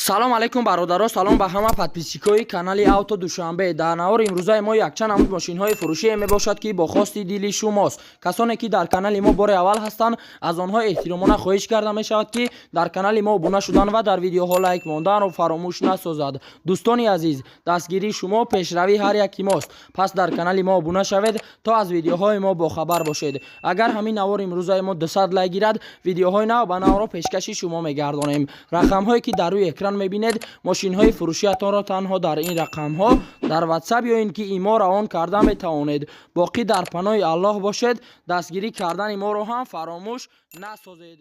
Салом алейкум, бародаро, салом ба ҳама подписчикои канали Авто Душанбе. Дар навори имрӯзаи мо якчанд намуд мошинҳои фурӯшие мебошад, ки бо хости дили шумост. Касоне ки дар канали мо бори аввал ҳастанд, аз онҳо эҳтиромона хоҳиш карда мешавад, ки дар канали мо обуна шудан ва дар видеоҳо лайк монданро фаромӯш насозад. Дӯстони азиз, дастгирии шумо пешравии ҳар яки мост, пас дар канали мо обуна шавед, то аз видеоҳои мо бохабар бошед. Агар ҳамин навори имрӯзаи мо 200 лайк гирад, видеоҳои нав ба навро пешкаши шумо мегардонем. Рақамҳое ки дар рӯи экран мебинед, мошинҳои фурӯшиятонро танҳо дар ин рақамҳо дар Ватсап ё ин ки ИМО равон карда метавонед. Боқӣ дар паноҳи Аллоҳ бошед, дастгирӣ кардани моро ҳам фаромӯш насозед.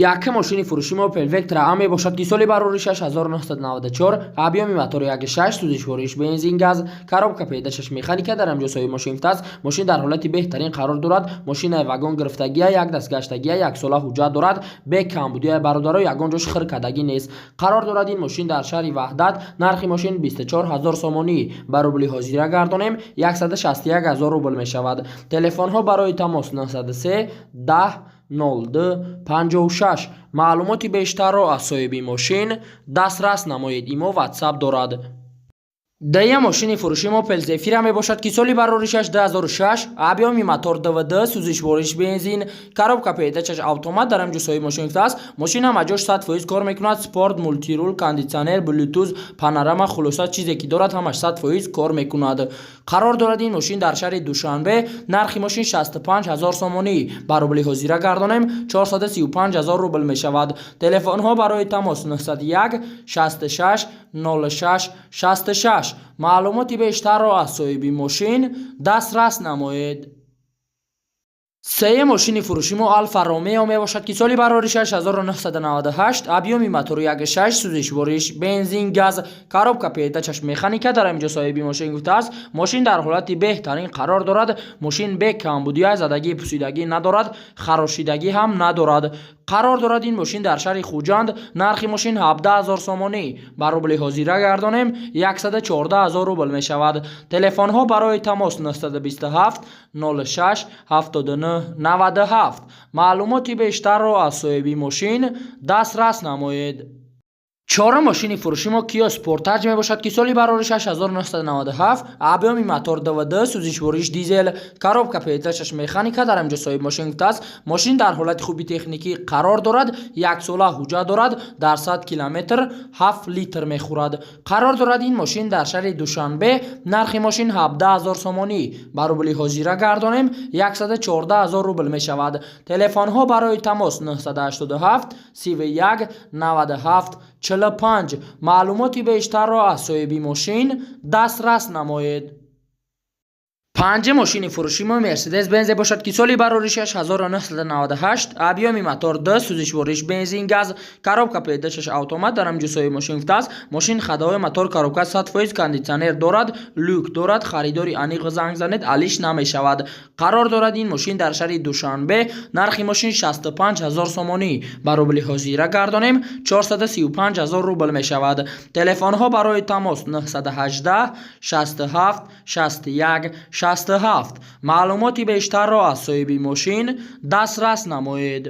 Якум мошини фурӯши мо Opel Vectra A мебошад, ки соли бароришаш 1994, объёми мотори 1.6, сӯзишвориш бензин газ, коробка передачаш механика. Дар ҳамҷо соҳиби мошин гуфтааст, мошин дар ҳолати беҳтарин қарор дорад. Мошинаи вагон гирифтагия, як дастгаштагия, яксола ҳуҷҷат дорад, бе камбудия, бародаро, ягон ҷош хиркадагӣ нест. Қарор дорад ин мошин дар шаҳри Ваҳдат. Нархи мошин 24 ҳазор сомонӣ, ба рубли ҳозира гардонем, 161 ҳазор рубл мешавад. Телефонҳо барои тамос 903 10 02 56. Маълумоти бештарро аз соҳиби мошин дастрас намоед, ИМО, Ватсап дорад. Дуюм мошини фурӯши мо Opel Zafira мебошад, ки соли бароришаш 2006, объёми мотор 2.2, сӯзишвориш бензин, коробка передачаш автомат. Дар ҳамҷо соҳиби мошин гуфтааст, мошин ҳамаҷош 100% кор мекунад: спорт, мультирул, кондитсионер, блютуз, панорама, хулоса, чизе ки дорад, ҳамаш 100% кор мекунад. Қарор дорад ин мошин дар шаҳри Душанбе. Нархи мошин 65 ҳазор сомонӣ, ба рубли ҳозира гардонем, 435 ҳазор рубл мешавад. Телефонҳо барои тамос 901 66 06 66. Маълумоти бештарро аз соҳиби мошин дастрас намоед. Сеюм мошини фурӯши мо Алфа Ромео мебошад, ки соли бароришаш 1998, объёми мотору 1.6, сӯзишвориш бензин газ, коробка передачаш механика. Дар ҳаминҷо соҳиби мошин гуфтааст, мошин дар ҳолати беҳтарин қарор дорад. Мошин бе камбудия, задагӣ, пусидагӣ надорад, харошидагӣ ҳам надорад. Қарор дорад ин мошин дар шаҳри Хуҷанд. Нархи мошин 17 ҳазор сомонӣ, ба рубли ҳозира гардонем, 114 ҳазор рубл мешавад. Телефонҳо барои тамос 927 06 79 97. Маълумоти бештарро аз соҳиби мошин дастрас намоед. Чорум мошини фурӯши мо Киа Спортаж мебошад, ки соли бароришаш 1997, объёми мотор 2.2, сӯзишвориш дизел, коробка передачаш механика. Дар ҳаминҷо соҳиби мошин гуфтааст, мошин дар ҳолати хуби техникӣ қарор дорад, яксола ҳуҷҷат дорад, дар 100 километр 7 литр мехӯрад. Қарор дорад ин мошин дар шаҳри Душанбе. Нархи мошин 17 ҳазор сомонӣ, ба рубли ҳозира гардонем, 114 ҳазор рубл мешавад. Телефонҳо барои тамос 987 31 97 45. Маълумоти бештарро аз соҳиби мошин дастрас намоед. Панҷум мошини фурӯши мо Мерседес Бензе бошад, ки соли бароришаш 1998, объёми мотор 2, сӯзишвориш бензин газ, коробка передачаш автомат. Дар ҳаминҷо соҳиби мошин гуфтааст, мошин ходовой, мотор, коробка 100%, кондитсионер дорад, люк дорад. Харидори аниқ занг занед, алиш намешавад. Қарор дорад ин мошин дар шаҳри Душанбе. Нархи мошин 65 ҳазор сомонӣ, ба рубли ҳозира гардонем, 435 ҳазор рубл мешавад. Телефонҳо барои тамос 918 67 61 67. Маълумоти бештарро аз соҳиби мошин дастрас намоед.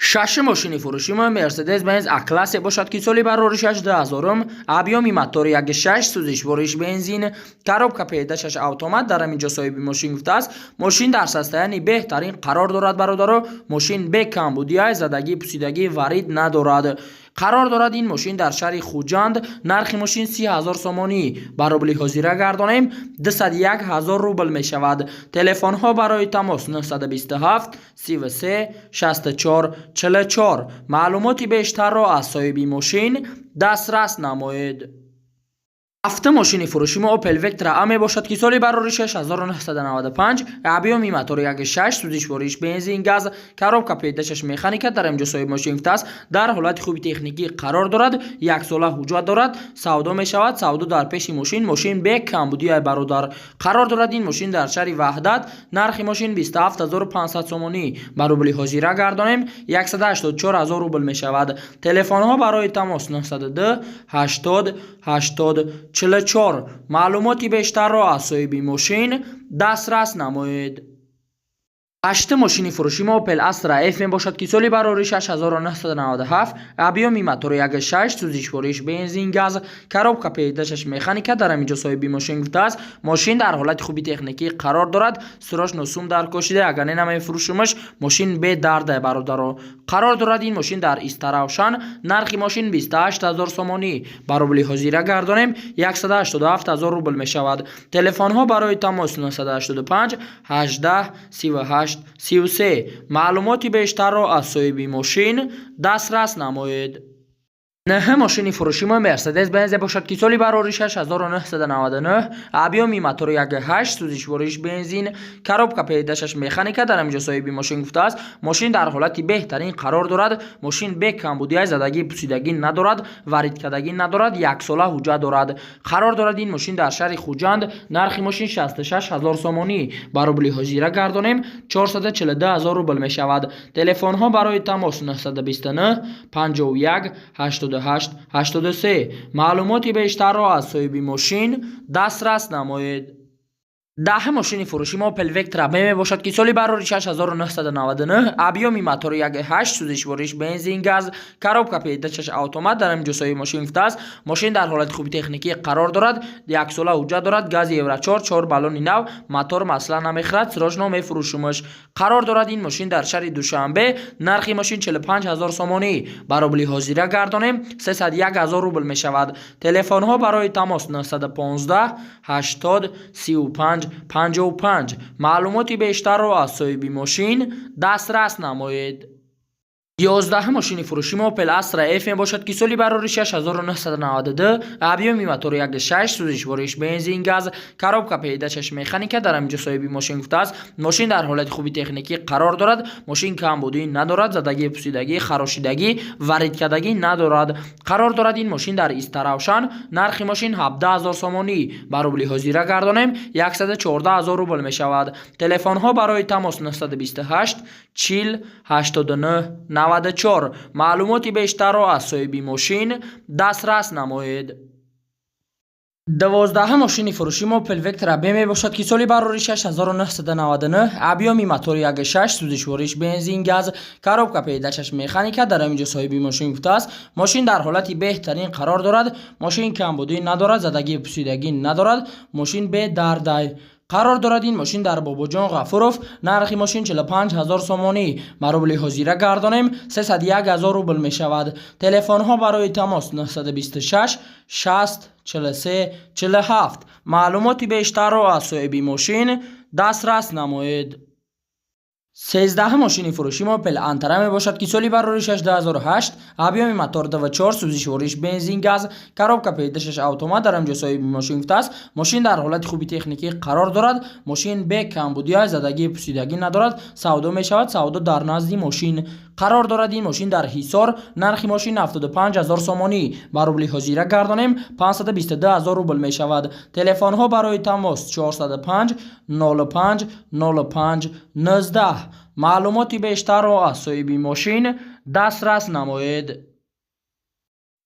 Шашум мошини фурӯши мо Мерседес Бенз А классе бошад, ки соли бароришаш 2000, объёми мотори 1.6, сӯзишвориш бензин, коробка передачаш автомат. Дар ҳамин ҷо соҳиби мошин гуфтааст, мошин дар состоянии беҳтарин қарор дорад. Бародаро, мошин бе камбудия, задагӣ, пусидагӣ, варид надорад. Қарор дорад ин мошин дар шаҳри Хуҷанд. Нархи мошин 30 ҳазор сомонӣ, ба рубли ҳозира гардонем, 201 ҳазор рубл мешавад. Телефонҳо барои тамос 927 33 64 44. Маълумоти бештарро аз соҳиби мошин дастрас намоед. Ҳафтум мошини фурӯши мо Opel Vectra A мебошад, ки соли бароришаш 1995, объёми мотори 1.6, сӯзишвориш бензин газ, коробка передачаш механика. Дар ҳаминҷо соҳиби мошин гуфтааст, дар ҳолати хуби техникӣ қарор дорад, яксола ҳуҷҷат дорад, савдо мешавад, савдо дар пеши мошин. Мошин бе камбудияй, бародар. Қарор дорад ин мошин дар шаҳри Ваҳдат. Нархи мошин 27 500 сомонӣ, ба рубли ҳозира гардонем, 184 ҳазор рубл мешавад. Телефонҳо барои тамос 902 80 80 44. Маълумоти бештарро аз соҳиби мошин дастрас намоед. Ҳаштум мошини фурӯши мо Opel Astra F мебошад, ки соли барориш 1997, объёми мотори 1.6, сӯзишвориш бензин газ, коробка передачаш механика. Дар ҳамин ҷо соҳиби мошин гуфтааст, мошин дар ҳолати хуби техникӣ қарор дорад, срочно сум дар кошида, агар не, намефурӯшумаш. Мошин бедарда, бародаро. Қарор дорад ин мошин дар Истаравшан. Нархи мошин 28 ҳазор сомонӣ, ба рубли ҳозира гардонем, 187 ҳазор рубл мешавад. Телефонҳо барои тамос 985 18 38 33. Маълумоти бештарро аз соҳиби мошин дастрас намоед. Нӯҳум мошини фурӯши мо Мерседес Бензе бошад, ки соли барориш 1999, объёми мотори 1.8, сӯзишвориш бензин, коробка передачаш механика. Дар ҳамин ҷо соҳиби мошин гуфтааст, мошин дар ҳолати беҳтарин қарор дорад, мошин бе камбудиай, задагӣ, пусидагӣ надорад, варидкардагӣ надорад, яксола ҳуҷҷат дорад. Қарор дорад ин мошин дар шаҳри Хуҷанд. Нархи мошин 66 ҳазор сомонӣ, ба рубли ҳозира гардонем, 442 ҳазор рубл мешавад. Телефонҳо барои тамос 929 51 88 83. Маълумоти бештарро аз соҳиби мошин дастрас намоед. Даҳум мошини фурӯши мо Opel Vectra B мебошад, ки соли барори 1999, объёми мотори 1.8, сӯзишвориш бензин газ, коробка передачаш автомат. Дар ҳамин ҷо соҳиби мошин гуфтааст, мошин дар ҳолати хуби техникӣ қарор дорад, яксола ҳуҷҷат дорад, гази Евро 4, чор баллони нав, мотор масла намехӯрад, срочно мефурӯшумаш. Қарор дорад ин мошин дар шаҳри Душанбе. Нархи мошин 45 ҳазор сомонӣ, ба рубли ҳозира гардонем, 301 ҳазор рубл мешавад. Телефонҳо барои тамос 915 80 35 55. Маълумоти бештарро аз соҳиби мошин дастрас намоед. 11-ум мошини фурӯши мо Opel Astra F мебошад, ки соли барори 1992, объёми мотори 1.6, сӯзишвориш бензин газ, коробка передачаш механика. Дар ҳамин ҷо соҳиби мошин гуфтааст, мошин дар ҳолати хуби техникӣ қарор дорад, мошин камбудӣ надорад, задагӣ, пусидагӣ, харошидагӣ, варидкардагӣ надорад. Қарор дорад ин мошин дар Истаравшан. Нархи мошин 17 ҳазор сомонӣ, ба рубли ҳозира гардонем, 114 ҳазор рубл мешавад. Телефонҳо барои тамос 928 40 89 94. Маълумоти бештарро аз соҳиби мошин дастрас намоед. 12-ум мошини фурӯши мо Opel Vectra B мебошад, ки соли барори 1999, объёми мотори 1.6, сӯзишвориш бензин газ, коробка передачаш механика. Дар ҳамин ҷо соҳиби мошин гуфтааст, мошин дар ҳолати беҳтарин қарор дорад, мошин камбудӣ надорад, задагӣ, пусидагӣ надорад, мошин бедардай. Қарор дорад ин мошин дар Бобоҷон Ғафуров. Нархи мошин 45 ҳазор сомонӣ, ба рубли ҳозира гардонем, 301 ҳазор рубл мешавад. Телефонҳо барои тамос 926 60 43 47. Маълумоти бештарро аз соҳиби мошин дастрас намоед. 13-ум мошини фурӯши мо Opel Antara мебошад, ки соли барори 2008, объёми мотор 2.4, сӯзишвориш бензин газ, коробка передачаш автомат. Дар ҳамин ҷо соҳиби мошин гуфтааст, мошин дар ҳолати хуби техникӣ қарор дорад, мошин бе камбудиа, задагӣ, пусидагӣ надорад, савдо мешавад, савдо дар назди мошин. Қарор дорад ин мошин дар Ҳисор. Нархи мошин 75 ҳазор сомонӣ, ба рубли ҳозира гардонем, 522 ҳазор рубл мешавад. Телефонҳо барои тамос 405 05 05 19. Маълумоти бештарро аз соҳиби мошин дастрас намоед.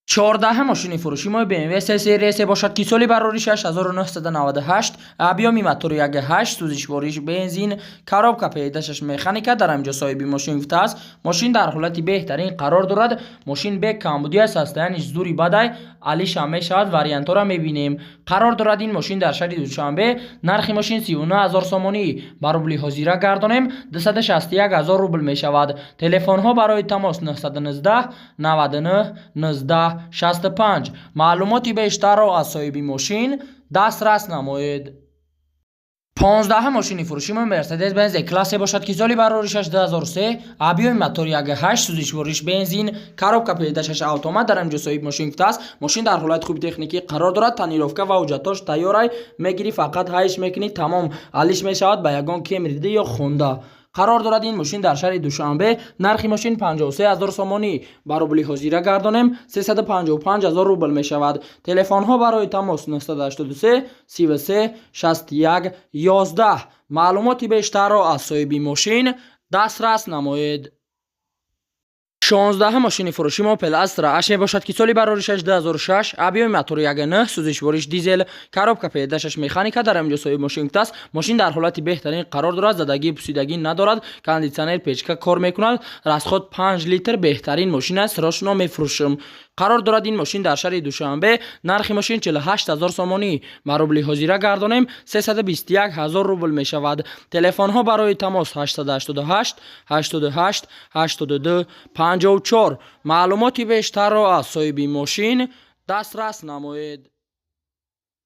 14-ум мошини фурӯши мо BMW 3 Series бошад, ки соли барори 1998, объёми мотори 1.8, сӯзишвориш бензин, коробка передачаш механика. Дар ҳамин ҷо соҳиби мошин гуфтааст, мошин дар ҳолати беҳтарин қарор дорад, мошин бе камбудӣ аст, состояниш зури бадай, алишам мешавад, вариантҳоро мебинем. Қарор дорад ин мошин дар шаҳри Душанбе. Нархи мошин 39 ҳазор сомонӣ, ба рубли ҳозира гардонем, 261 ҳазор рубл мешавад. Телефонҳо барои тамос 919 99 19 65. Маълумоти бештарро аз соҳиби мошин дастрас намоед. 15-ум мошини фурӯши мо Мерседес Бенз Е-классе бошад, ки соли бароришаш 2003, объёми мотори 1.8, сӯзишвориш бензин, коробка передачаш автомат. Дар ҳамин ҷо соҳиби мошин гуфтааст, мошин дар ҳолати хуби техникӣ қарор дорад, тонировка ва ҳуҷҷатҳош тайёрай, мегирӣ, фақат ҳайш мекунӣ, тамом, алиш мешавад ба ягон Кемри ё Хонда. Қарор дорад ин мошин дар шаҳри Душанбе. Нархи мошин 53 ҳазор сомонӣ, ба рубли ҳозира гардонем, 355 ҳазор рубл мешавад. Телефонҳо барои тамос 983 33 61 11. Маълумоти бештарро аз соҳиби мошин дастрас намоед. 16-ум мошини фурӯши мо Opel Astra H мебошад, ки соли бароришаш 2006, объёми мотори 1.9, сӯзишвориш дизел, коробка передачаш механика. Дар ҳаминҷо соҳиби мошин гуфтааст, мошин дар ҳолати беҳтарин қарор дорад, задагӣ, пусидагӣ надорад, кондитсионер, печка кор мекунад, расход 5 литр, беҳтарин мошин аст, срочно мефурӯшам. Қарор дорад ин мошин дар шаҳри Душанбе. Нархи мошин 48 ҳазор сомонӣ, ба рубли ҳозира гардонем, 321 ҳазор рубл мешавад. Телефонҳо барои тамос 888 88 82 54. Маълумоти бештарро аз соҳиби мошин дастрас намоед.